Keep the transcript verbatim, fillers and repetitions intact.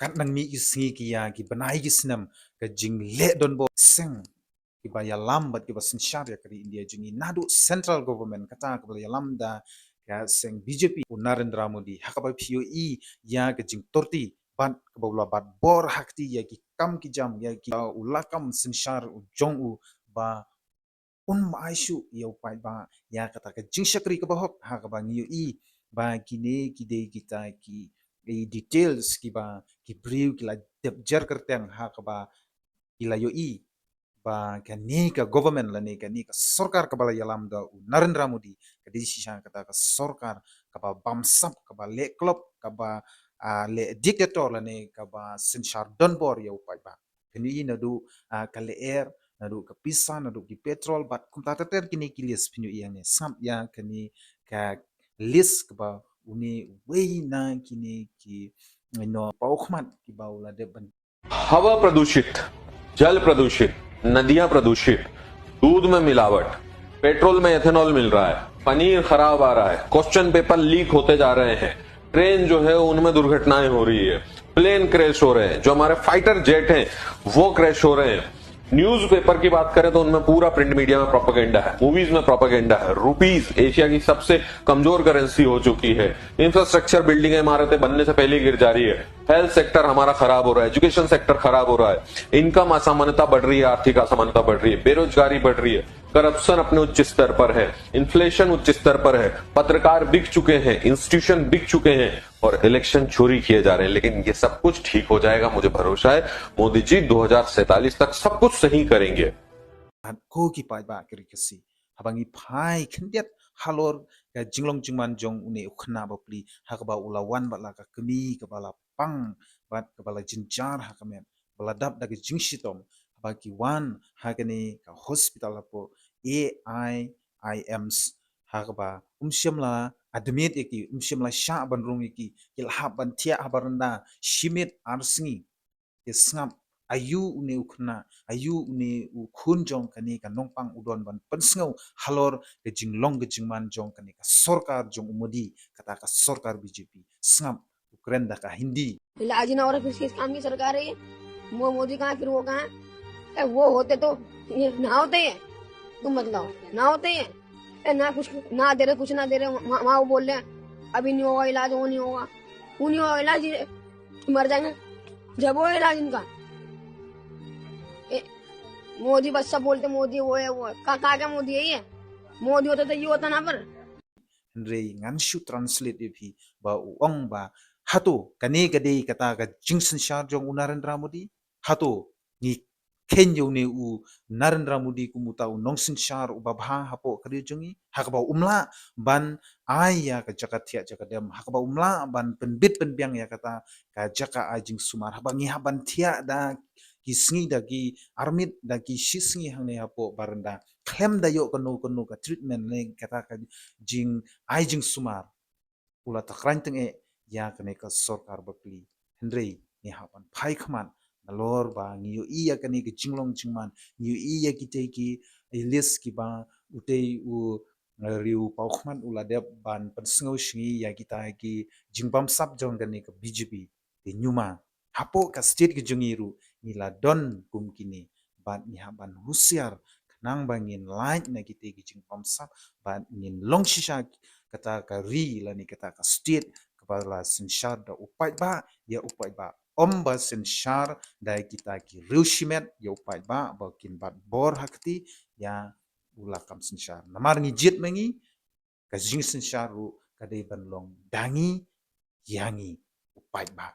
katnang mih ki sngi ki ïa ki bnai ki snem ka jingleh donbor seng kiba ïalam bad kiba synshar ïa ka ri India jong ngi naduh central government kata kaba la ïalam da ka seng B J P u Narendra Modi ha kaba phi ïohi ïa ka jingtorti bad kaba u la bat bor ha kti ïa ki kam ki jam ïa ki u la kam synshar u jong u ba un ym ai shuh ïa u paidbah ïa kata ka jingshakri kaba hok ha kaba ngi ïohi ba kine ki dei kita ki, ki details kiba ki briew ki la dep jer kyrteng ha kaba ki la ïohi ba kane ka government lane kane ka sorkar kaba la ïalam da u Narendra Modi ka dei shisha kata ka sorkar kaba bamsap, kaba leh klop, kaba, ah, leh dictator lane kaba synshar donbor ïa u paidbah. Phin ïohi naduh, ah, ka lyer, naduh ka pisa, naduh ki petrol bad kumta ter ter kine ki list phin ïohi hangne. Sngap ïa kane ka list kaba une uwei na kine ki, you know, paw khmat kiba u la dep ban हवा प्रदूषित, जल प्रदूषित, नदियां प्रदूषित, दूध में मिलावट, पेट्रोल में एथेनॉल मिल रहा है, पनीर खराब आ रहा है, क्वेश्चन पेपर लीक होते जा रहे हैं, ट्रेन जो है उनमें दुर्घटनाएं हो रही है, प्लेन क्रैश हो रहे हैं, जो हमारे फाइटर जेट हैं वो क्रैश हो रहे हैं। न्यूज़पेपर की बात करें तो उनमें पूरा प्रिंट मीडिया में प्रोपेगेंडा है, मूवीज में प्रोपेगेंडा है। रुपीज एशिया की सबसे कमजोर करेंसी हो चुकी है। इंफ्रास्ट्रक्चर, बिल्डिंगें, इमारतें बनने से पहले ही गिर जा रही है। हेल्थ सेक्टर हमारा खराब हो रहा है, एजुकेशन सेक्टर खराब हो रहा है, इनकम असमानता बढ़ रही है, आर्थिक असमानता बढ़ रही है, बेरोजगारी बढ़ रही है, करप्शन अपने उच्च स्तर पर है, इन्फ्लेशन उच्च स्तर पर है, पत्रकार बिक चुके हैं, इंस्टीट्यूशन बिक चुके हैं और इलेक्शन चोरी किए जा रहे हैं। लेकिन ये सब कुछ ठीक हो जाएगा, मुझे भरोसा है। मोदी जी दो हज़ार सैंतालीस तक सब कुछ सही करेंगे। Ko ki paidbah ka ri Khasi, haba ngi phai khyndiat halor ka jinglong jingman jong une u khynnah bapli ha kaba u la wan bad la ka kmie kaba la pang bad kaba la jynjar ha ka met ba la dap da ka jingshitom, haba ki wan ha kane ka hospital hapoh A I I M S ha kaba um shym la admit ïa ki, um shym la shah ban rung ïa ki, ki la hap ban thiah ha baranda shi miet ar sngi. Te sngap, aïu une u khynnah, aïu une u khun jong kane ka nongpang u don ban pynsngew halor ka jinglong ka jingman jong kane ka sorkar jong u Modi, kata ka sorkar B J P. Sngap, u kren da ka Hindi. इलाज ही ना हो रहा, फिर किस काम की सरकार है ये? वो मोदी कहाँ, फिर वो कहाँ? ए, वो होते तो ये ना होते ये। तुम बतलाओ, ना होते ये। ए, ना कुछ, ना दे रहे, कुछ ना दे रहे, वहाँ, वहाँ वो बोल रहे हैं, "अभी नहीं होगा इलाज, वो नहीं होगा, वो नहीं होगा इलाज, ये मर जाएंगे।" जब वो इलाज इनका, ए, मोदी बस सब बोलते, "मोदी वो है, वो है।" कहाँ, कहाँ का मोदी है ये? मोदी होता तो ये होता ना पर। Hynrei ngan shu translate ïa phi ba u ong ba, hato kane ka dei kata ka jingsynshar jong u Narendra Modi? Hato ngi kheiñ ïa une u Narendra Modi kum uta u nongsynshar uba bha hapoh ka ri jong ngi, ha kaba um lah ban ai ïa ka jaka thiah jaka dem, ha kaba um lah ban pynbit pynbiang ïa kata ka jaka ai jingsumar, haba ngi hap ban thiah da ki sngi, da ki armiet, da ki shi sngi hangne hapoh baranda khlem da ïoh kano kano ka treatment ne kata ka jingai jingsumar. U la tyrkhong tyngeh ïa kane ka sorkar bapli. Hynrei ngi hap ban phai khmat nalor ba ngi ïohi ïa kane ka jinglong jingman, ngi ïohi ïa kitei ki list kiba utei u riew paw khmat u la dep ban pynsngew sha ngi ïa kita ki jingbamsap jong kane ka B J P. Te ñiuma hapoh ka state ka jong ngi ruh ngi la don kum kine, bad ngi hap ban husiar khnang ba ngin lait na kitei ki jingbamsap bad ngin long shisha kata ka ri lane kata ka state kaba la synshar da u paidbah ïa u paidbah, ym ba synshar da kita ki riew shimet ïa u paidbah ba kin bat bor ha kti ïa u lakam synshar. Namar ngi jied ma ngi, ka jingsynshar ruh ka dei ban long da ngi ïa ngi, u paidbah.